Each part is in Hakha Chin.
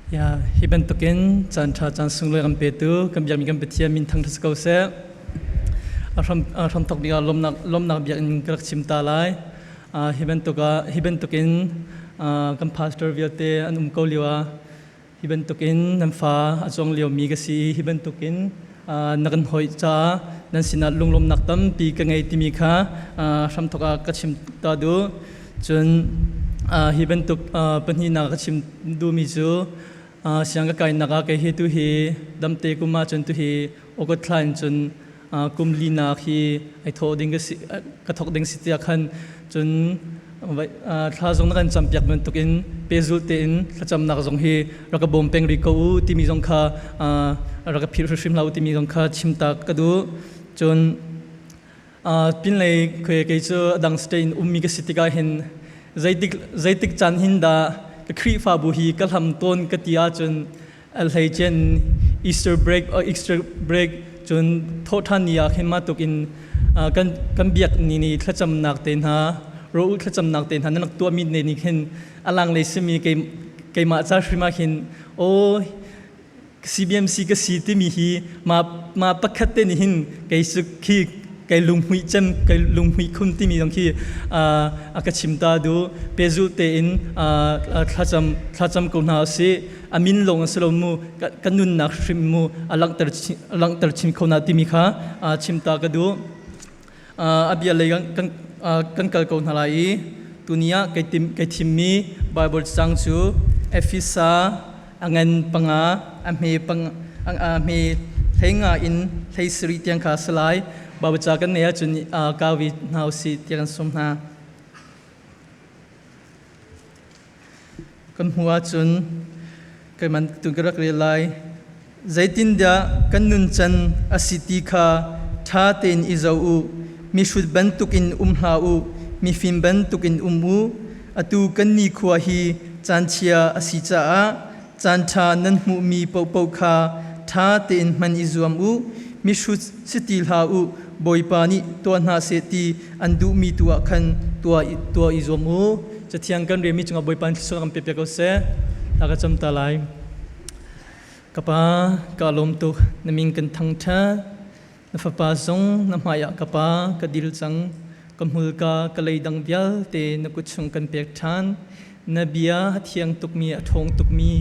Ya, hi bantukin caan ṭha caan sunglawi kan petu kan biakmi kan Pathian min thangṭhat si ko seh. A hram a hramthawk bik ah lawmnak lawmnak biakinn ka rak chim ta lai. Hi bantuk ah hi bantukin kan pastor vialte an um ko lio ah Hi bantukin nan fa a cawng liomi ka si i hi bantukin na kan hawih caah nan sinah lunglawmhnak tampi ka ngei timi kha hramthawk ah ka chim ta duh. Cun hi bantuk pahnihnak ka chim duhmi cu siang ka kainak ah kei hi tu hi damte kum ah cun tu hi August thla in cun kum linak hi ai thawh ding ka si ka thawk ding si tiah khan cun thla zong na kan campiak bantukin pehzulh tein thlacamnak zong hi rak ka bawm peng rih ko u timi zong kha rak ka philh hrimhrim hlah u timi zong kha chim ta ka duh. Cun pinlei khui kei cu dang state in ummi ka si tikah hin zeitik zeitik caan hin dah ka Khrihfabu hi ka hlam tawn ka ti ahcun a hleicen Easter break Easter break cun thawhṭhan ni ah khin mah tuk in kan kan biak ni ni thlacamnak te hna ro thlacamnak te hna nan rak tuahmi ne nih khin a langlei simi kei keimah ca hrim ah khin aw CBMC ka si timi hi ma ma pakhat te nih hin kei su khi kei lunghmuih cem kei lunghmuih khun timi zong khi a ka chim ta du pehzul tein thlacam thlacam ko hna usih. A min lawng a si lo mu, ka nunnak hrim mu a langhter langhter chin kho na timi kha chim ta ka duh. A bia lei kan kan kal ko hna lai i tuni ah kei tim kei thimmi Bible cang cu Efesa a ngan panga a hme pang a hme hleinga in hlei sarih tiang kha a si lai. Bible ca kan nei ahcun kawi hna usih tiah kan sawm hna. Kan hmuh ahcun keimah tu ka rak rel lai. Zeitindah kan nuncan a si ti kha ṭha tein i zoh u. Mihrut bantukin um hlah u, mifim bantukin um u. Atu kan nikhua hi caanchia a si caah caanṭha nan hmuhmi paohpaoh kha ṭha tein hman i zuam u. Mihrut si ti hlah u, Bawipa nih tuah hna seh ti an duhmi tu ah khan tuah, tuah i zuam u. Cathiang kan relmi cungah Bawipa nih thluachuah kan pe piak ko seh. Hla ka cam ta lai. Ka Pa, ka lawm tuk. Na min kan thangṭhat. Na fapa zong na hmaiah ka Pa ka dil cang. Ka hmulka ka leidang vialte na kut chung kan pek ṭhan. Na bia a thiang tukmi, a ṭhawng tukmi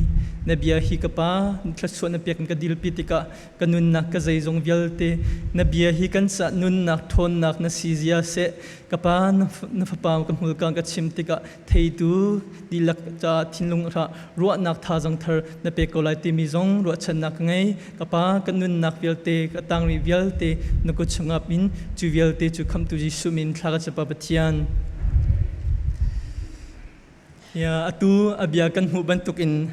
na bia hi ka Pa, thluachuah na pek in ka dilpi tikah ka nunnak ka zeizong vialte na bia hi kan ca nunnak ṭhawnnak na si zia seh. Ka Pa, na fapa ka hmulka ka chim tikah theitu dihlak ca thinlung hlah ruahnak thazang thar na pek ko lai timi zong ruahchannak ka ngei. Ka Pa, ka nunnak vialte, ka tangri vialte na kut chungah in cu vialte cu khamhtu Jesuh min thla ka capa Pathian. Ya, atu a bia kan hmuh bantukin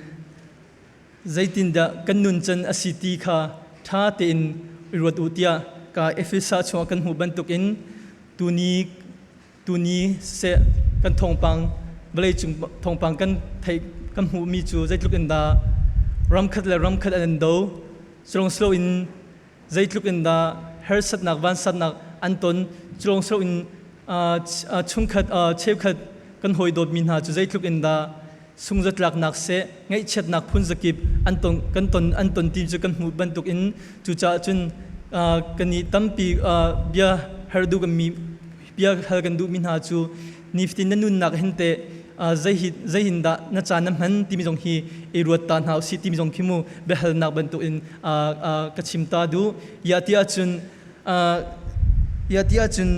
zeitindah kan nuncan a si ti kha ṭha tein i ruat u tiah ka Efesa chungah kan hmuh bantukin tuni tuni seh kan thawngpang vawleicung thawngpang kan theih kan hmuhmi cu zeitluk in dah ramkhat le ramkhat an in do culong silo in zeitluk in dah harsatnak vansatnak an ton culong silo in chungkhat cheukhat kan hawi dawtmi hna cu zeitluk in dah sungzatlaknak seh ngaihchiatnak phun zakip an ton kan ton an ton ti cu kan hmuh bantuk in cucaah cun kan i tampi bia har duh kan mi bia hal kan duhmi hna cu nifatin na nunnak hin teh zeihin dah na caan na hman timi zong hi i ruat ta hna usih timi zong khi mu biahalnak bantuk in ka chim ta duh. Ya ti ahcun ya ti ahcun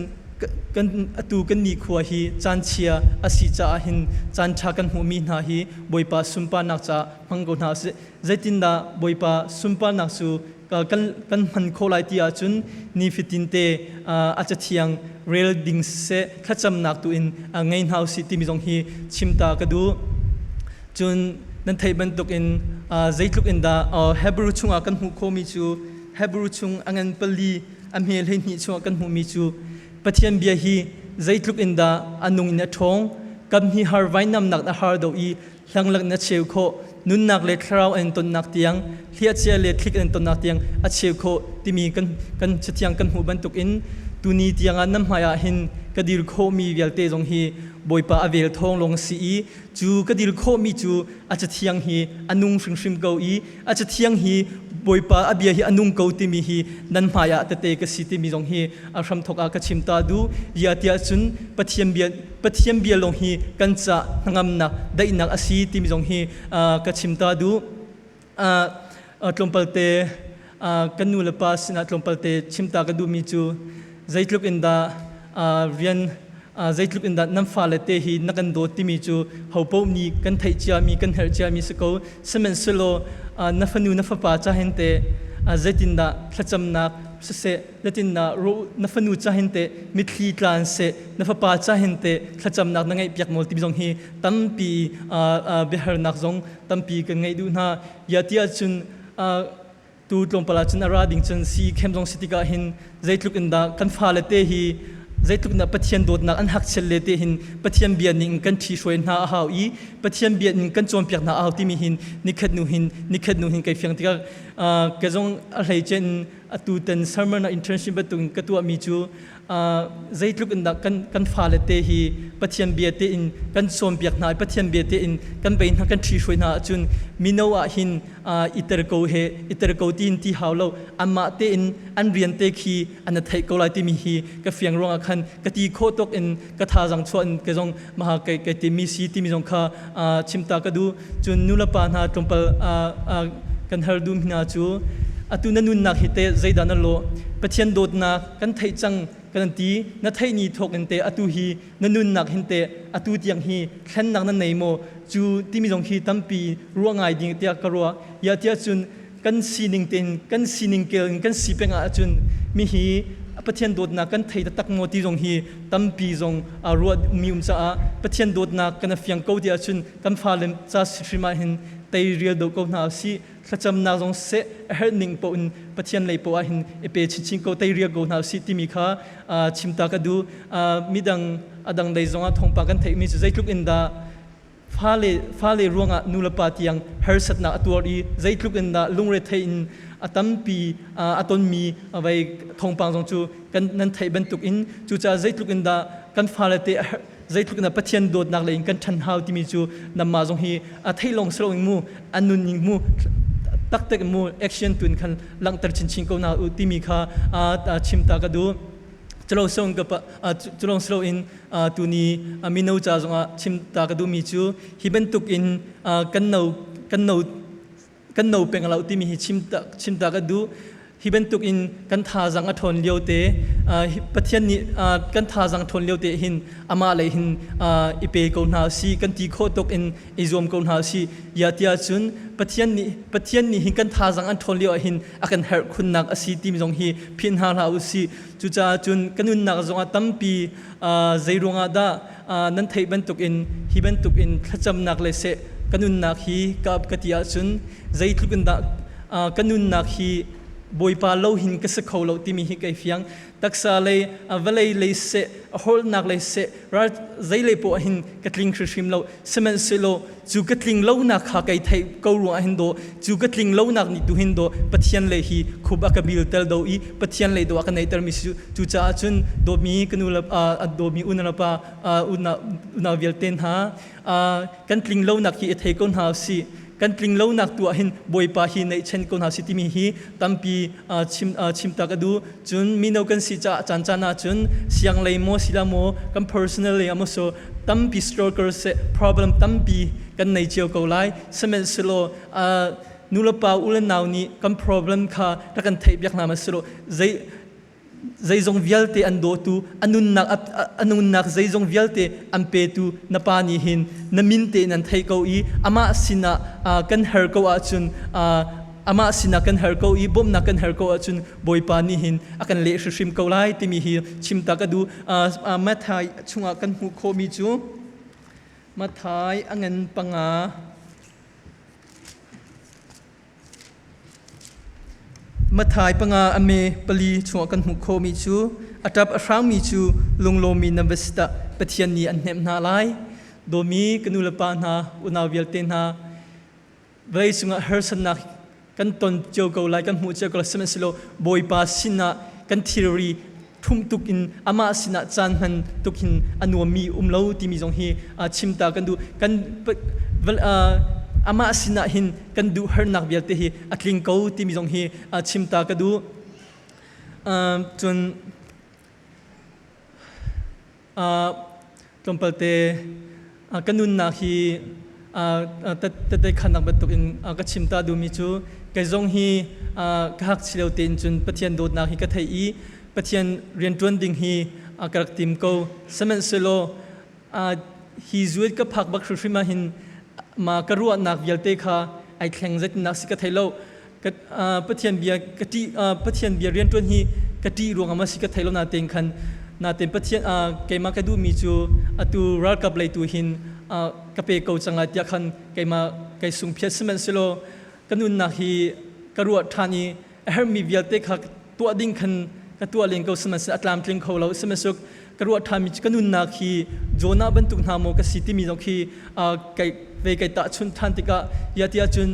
kan atu kan nikhua hi caan chia a si caah hin caan ṭha kan hmuhmi hna hi Bawipa sunparnak caah hmang ko hna usih. Zeitindah Bawipa sunparnak cu kan kan hman khawh lai ti ahcun nifatin te a cathiang rel ding seh thlacamnak tu in ngei hna usih timi zong hi chim ta ka duh. Cun nan theih bantuk in zeitluk in dah Hebrew chungah kan hmuh khawhmi cu Hebrew chung a ngan pali a hme 12 chungah kan hmuhmi cu Pathian bia hi zeitluk in dah a nung in a ṭhawng kam hi har vainamnak a har do i hlanglak in a cheu khawh nunnak le thlarau an tonnak tiang hliachia le thlik an tonnak tiang a cheu khawh timi kan kan cathiang kan hmuh bantuk in. Tuni tiangah nan hmai ah hin ka dir khawhmi vialte zong hi Bawipa a vel thawng lawng si i cu ka dir khawhmi cu a cathiang hi a nung hrimhrim ko i a cathiang hi Bawipa a bia hi a nung ko timi hi nan hmai ah tete ka si timi zong hi a hramthawk ah ka chim ta duh. Ia tiah cun Pathian bia Pathian bia lawng hi kan ca hnangamnak daihnak a si timi zong hi ka chim ta duh. Tlawmpalte kan nu le pa sinah tlawmpalte chimta ka duhmi cu zeitluk in dah rian zeitluk in dah nan fale te hi na kan dawt timi cu hopoh nih kan theih ciami kan herh ciami si ko. Sihmanhsehlaw na fanu na fapa ca hin teh zeitindah thlacamnak siseh zeitindah na fanu ca hin teh mitthli tlan seh na fapa ca hin teh thlacamnak na ngeih piak maw timi zong hi tampi biahalnak zong tampi kan ngeih duh hna. Ya tiah cun tu tlawmpal ah cun a ra ding cun si khem zong si tikah hin zeitluk in dah kan fale te hi zeitluk in dah Pathian dawtnak an hakchiat le te hin Pathian bia ning kan ṭhi hruai hna a hau i Pathian bia ning kan cawnpiak hna a hau timi hin nikhat nu hin nikhat nu hin kai fiang tikah ka zong a hleice in atu tan sermon internship bantuk in ka tuahmi cu zeitluk in dah kan fale te hi Pathian bia te in kan cawnpiak hna i Pathian bia te in kan bei hna kan ṭhi hruai hna ahcun mino ah hin iter ko he iter ko tiin ti hau lo anmah te in an rian te khi an theih ko lai timi hi ka fiang ruangah khan ka ti khawh tuk in ka thazang chuah in ka zong maha kai kai timi si timi zong kha chimta ka duh. Cun nulepa hna tlawmpal kan har dum hna cu atu na nunnak hi te zeidah na lawh? Pathian dawtnak kan theih cang kan ti. Na theih ni thawk in te atu hi na nunnak hin te atu tiang hi thlennak na nei maw? Cu timi zong hi tampi ruah ngai ding tiah ka ruah. Ya tiah cun kan sining tein kan sining kel in kan si peng ahcun mi hi Pathian dawtnak kan thei taktak maw ti zong hi tampi zong ruah mi um caah Pathian dawtnak kan fiang ko ti ahcun kan fale ca hrim ah hin tei rial do ko hna usih. Thlacamnak zong seh a herh ning paoh in Pathian lei paoh ah hin i pe chinchin ko tei rial ko hna usih timi kha chimta ka duh. Midang a dang lei zongah thawngpang kan theihmi cu zeitluk in dah fale ruangah nu le pa tiang harsatnak a tuar i zeitluk in dah lungrethei in a tampi a tonmi vei thawngpang zong cu kan nan theih bantuk in cucaah zeitluk in dah kan fale te zeitluk in dah Pathian dawtnak lei in kan ṭhan hau timi cu nanmah zong hi a theih lawng si loin mu an nunning mu taktak mu action tu in khan langhter chinchin ko hna u timi kha chim ta ka duh. Culong si loin tuni mino ca zongah chim ta ka duhmi cu hi bantuk in kan no kan no kan no peng lo timi hi chim ta chim ta ka duh. Hi bantuk in kan thazang a ṭhawn lio te Pathian nih kan thazang ṭhawn lio te hin amah lei hin i pe ko hna si kan ti khawh tuk in i zuam ko hna si ya tiah cun Pathian nih Pathian nih hin kan thazang an ṭhawn lio ah hin a kan herh khunnak a si timi zong hi philh hna hlah u sih. Cucaah cun ka nunnak zongah tampi zei ruangah dah nan theih bantukin hi bantukin thlacamnak le seh ka nunnak hi ka ap ka ti ahcun zeitluk in dah ka nunnak hi Bawipa lo hin ka si kho lo timi hi kai fiang. Taksa lei vawlei lei seh holhnak lei seh ral zei lei poah hin ka tling hrimhrim lo. Sihmanhsehlaw cu ka tling lonak kha kai theih ko ruangah hin dawh cu ka tling lonak nih tu hin dawh Pathian lei hi khup a ka bil tel do i Pathian lei dawh a ka neihter mi si. Cucaah cun dawtmi ka nu le dawtmi unau le pa unau vialte hna kan tling lonak hi i thei ko hna usih. Kan tling lonak tu ah hin Bawipa hi neihchen ko hna si timi hi tampi chim chim ta ka duh. Cun mino kan si caah caan caan ah cun siang lei maw sila maw kan personal lei ah maw so tampi struggle seh problem tampi kan nei cio ko lai. Sihmanhsehlaw nulepa u le nau nih kan problem kha rak kan theih piak hna ma silo zei zeizong vialte an dawtu a nunnak a nunnak zeizong vialte an petu na pa nih hin na min tein an theih ko i amah sinah kan her ko ahcun amah sinah kan her ko i bawmhnak kan her ko ahcun Bawipa nih hin a kan leh hrimhrim ko lai timi hi chim ta ka duh. Matthai chungah kan hmuh khawhmi cu Matthai a ngan panga Matthai panga a me pali chungah kan hmuh khawhmi cu a ṭap a hrangmi cu lunglawmmi nan va si dah Pathian nih an hnemh hna lai. Dawmi ka nu le pa hna, unau vialte hna, vawlei cungah harsatnak kan ton cio ko lai, kan hmuh cio ko lai, sihmanhsehlaw Bawipa sinah kan thilri. Thum tuk in amah sinah caan hman tuk hin a nuammi um lo timi zong hi chim ta kan duh. Kan amah sinah hin kan duh harnak vialte hi a tling ko timi zong hi chim ta ka duh. Cun Tlawmpalte ka nunnak hi tete khannak bantukin ka chim ta duhmi cu kei zong hi ka hak si lo tein cun Pathian dawtnak hi ka theih i Pathian rianṭuan ding hi ka rak tim ko. Sihmanhsehlaw hi zuat ka phak bak hrimhrim ah hin ma ka ruahnak vialte kha ai thleng zeitindah si ka thei lo. Pathian bia ka ṭih Pathian bia rianṭuan hi ka ṭih ruangah ma si ka thei lo natein khan natein Pathian keimah ka duhmi cu atu ralkap lei tu hin ka pe ko cang lai tiah khan keimah kai sungphiat. Sihmanhsehlaw ka nunnak hi ka ruah ṭhan i a herhmi vialte kha tuah ding khan ka tuah len ko, sihmanhsehlaw a tlamtling kho lo. Sihmanhsehlaw ka ruah ṭhanmi cu ka nunnak hi Jonah bantuk hna maw ka si timi zong khi kai ve kai tahchunh ṭhan tikah ya tiah cun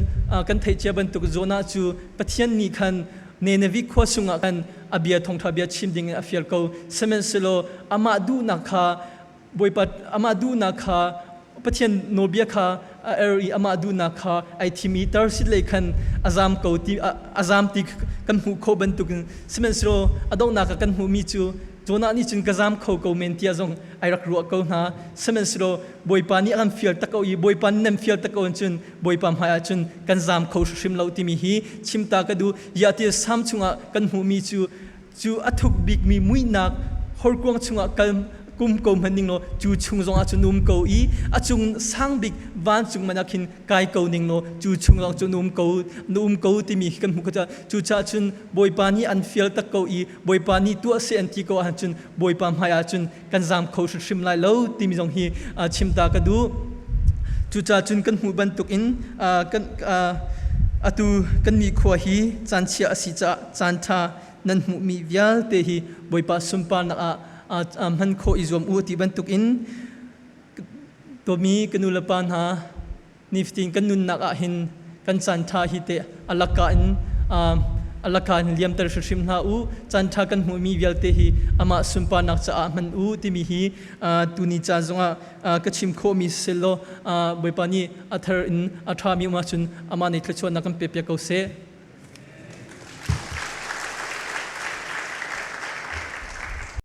kan theih cia bantuk Jonah cu Pathian nih khan Nineveh khua chungah khan a bia thawngṭha bia chim ding in a fial ko. Sihmanhsehlaw amah duhnak kha Bawipa amah duhnak kha Pathian nawlbia kha a er i amah duhnak kha ai thim i Tarsis lei khan a zam ko ti a zam ti kan hmuh khawh bantukin, sihmanhsehlaw a donghnak ah kan hmuhmi cu Jonah nih cun ka zam kho ko men tiah zong ai rak ruah ko hna. Sihmanhsehlaw Bawipa nih a kan fial tak ko i Bawipa nih nan fial tak ko cun Bawipa hmai ah cun kan zam kho hrimhrim lo timi hi chimta ka duh. Ya ti Salm chungah kan hmuhmi cu cu a thuk bikmi muihnak horkuang chungah kal kum ko hmanh ning law cu chung zongah cun um ko i a cung sang bik vancung man ah khin kai ko ning law cu chung zong cun um ko na um ko timi kan hmuh ko. Cucaah cun Bawipa nih an fial tak ko i Bawipa nih tuah seh an ti ko ahcun Bawipa hmai ah cun kan zam kho hrimhrim lai lo timi zong hi chim ta ka duh. Cucaah cun kan hmuh bantuk in kan atu kan nih khua hi caan chia a si caah caan ṭha nan hmuhmi vialte hi Bawipa sunparnak ah hman khawh i zuam u ti bantuk in dawtmi ka nu le pa hna, nifatin kan nunnak ah hin kan caan ṭha hi teh a laka in a laka in liamter hrimhrim hna u. Caan ṭha kan hmuhmi vialte hi amah sunparnak caah hman u timi hi tuni ca zongah ka chim khawhmi siseh law Bawipa nih a thar in a ṭhami um ahcun amah nih thluachuahnak kan pe piak ko seh.